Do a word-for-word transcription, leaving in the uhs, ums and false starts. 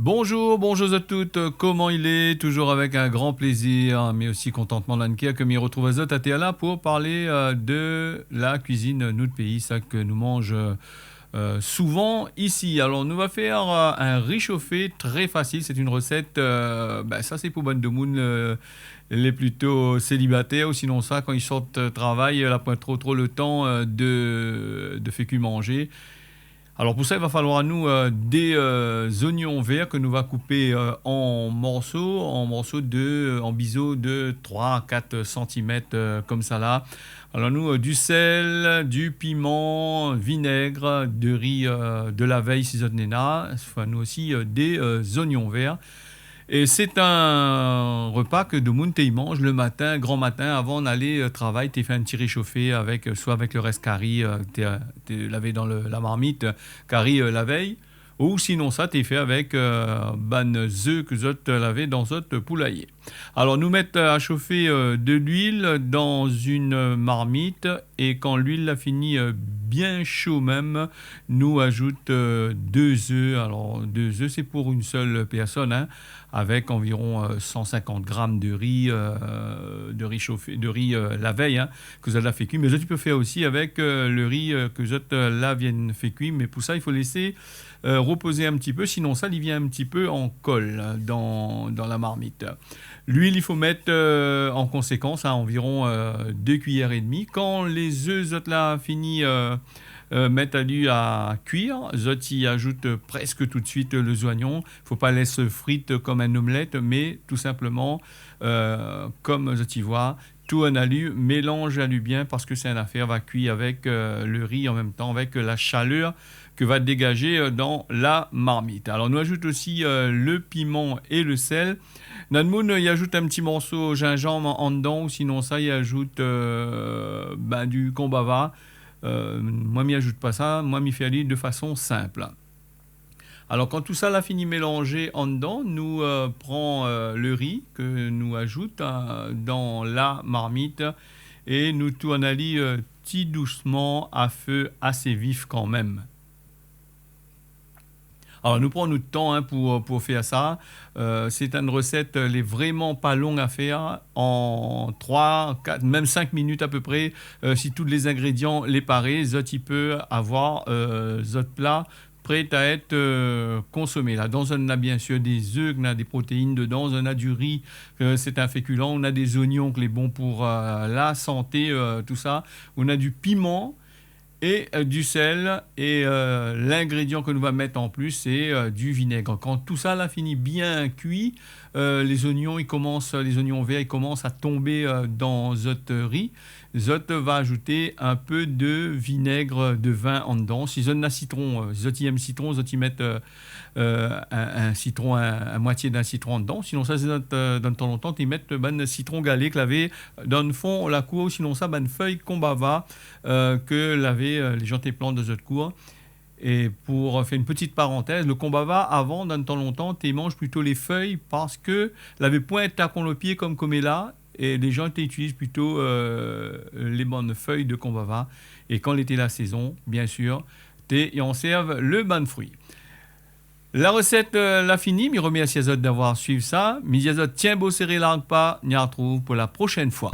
Bonjour, bonjour zot tout. Koman i lé ? Toujours avec un grand plaisir, mais aussi contentment dan kèr ke mi retrouv azot atèr la pour parler, euh, de la cuisine nout péi, sak nou manz, euh, euh, souvent ici. Alors, nou va faire, euh, un riz chauffé très facile. C'est une recette, euh, ben, sa sé pou bann demoun, euh, lé plito sélibatèr, ou sinonsa, kan i sort, euh, travay, la poin tro, tro le tan, euh, de, de fé kui manzé. Alors, pour sa, i va faloir anou, euh, dé, euh, zoignon vèr ke nou va koupé, euh, an morso, an morso de, euh, an bizo de trois à quatre centimètres, euh, konmsa la. Alors, nou, euh, du sèl, du piman, vinèg, de ri, euh, de la vèy, si zot néna. Anfin, nou osi, euh, dé, euh, zoignon vèr. É sé in repa ke demoun té i manz le matin, gran matin, avan alé, euh, travay, té fé in ti réshofé avèk, euh, soi avèk le rès kari, euh, té, té lavé dan le, la marmit, euh, kari, euh, la vèy, ou sinonsa, té fé avèk, euh, bann zé ke zot lavé dan zot poulayé. Alors, nou mèt, euh, a shofé, euh, de luil dan in, euh, marmit, é kan luil la fini, euh, bien sho mèm, nou azout, euh, dé zé. Alors, dé zé, sé pou in sèl pèrsone, hein, avèk anviron, euh, cent cinquante grammes de ri, euh, de ri shofé, de ri, euh, la vèy, hein, ke zot la fé kui. Mé zot i pé fé osi avèk, euh, le ri, euh, ke zot, euh, la vien fé kui. Mé pou sa, i fo lès, euh, repozé in ti pé, sinonsa, li vien in ti pé an kol, hein, dan, dan la marmit. Luil, i fo mèt, euh, an konsékans, hein, anviron, euh, dé kuiyèr é demi. Kan lé zé, zot la fini, euh, euh, mèt ali a kuir, zot i azout, euh, prèsk tout de suit, euh, le zoignon. Fo pa lès frir konm in omlèt, mé tou sinploman, euh, konm zot i voi, tourn ali, mélanz ali bien, parske sé in afèr va kui avèk, euh, le ri an mèm tan, avèk, euh, la shalèr ke va dégazé, euh, dan la marmit. Alors, nou azout osi, euh, le piman é le sèl. Na demoun, euh, i azout in ti morso zinzanm an, andan, ou sinonsa, i azout, euh, ben, du konbava. Euh, moin, mi azout pa sa. Moin, mi fé ali de fason sinp. Alors, kan tousa la fini mélanzé andan, nou, euh, pran, euh, le ri ke nou azout, euh, dan la marmit é nou tourn ali, euh, ti dousman a fé asé vif kanmèm. Alors, nou pran nout tan, hein, pou, pou fé sa. Euh, sé in resèt, euh, lé vréman pa long a fèr. An trois, quatre, mèm cinq minit a pé pré, euh, si tout lé zingrédian lé paré, zot i pé avoir, euh, zot pla pré a èt, euh, konsomé. Ladan, zot néna biensir dé zé, néna dé protéine dedan, zot néna du ri, euh, sé in fékulan, néna dé zoignon ke lé bon pou, euh, la santé, euh, tousa. Néna du piman é, euh, du sèl. É, euh, l'ingrédian ke nou va mèt an plis, sé, euh, du vinèg. Kan tousa la fini bien kui, euh, lé zoignon, i komans, lé zoignon vèr, i komans a tonbé, euh, dan zot ri. Zot va azout in pé de vinèg de vin andan. Si zot néna sitron, euh, si zot i èm sitron, zot i mèt, euh, euh, in, in sitron, in, in moitié d'in sitron andan. Sinonsa, zot, euh, dan tan lontan, té i mèt bann sitron galé ke lavé dan fon la kour, sinonsa, bann fèy konbava, euh, ke lavé, euh, lé jan té plant dan zot kour. É pou fé in ti parantèz, le konbava, avan, dan tan lontan, té i manz plito lé fèy parske lavé poin takon le pié konm koméla, é lé jan té i itiliz plito, euh, lé bann fèy de konbava. É kan lété la sézon, biensir, té i ansèrv le bann frui. La resèt, euh, la fini. Mi remèrsi azot d'avoir suiv sa. Mi di azot, tienbo séré, larg pa. Ni artrouv pou la proshèn foi.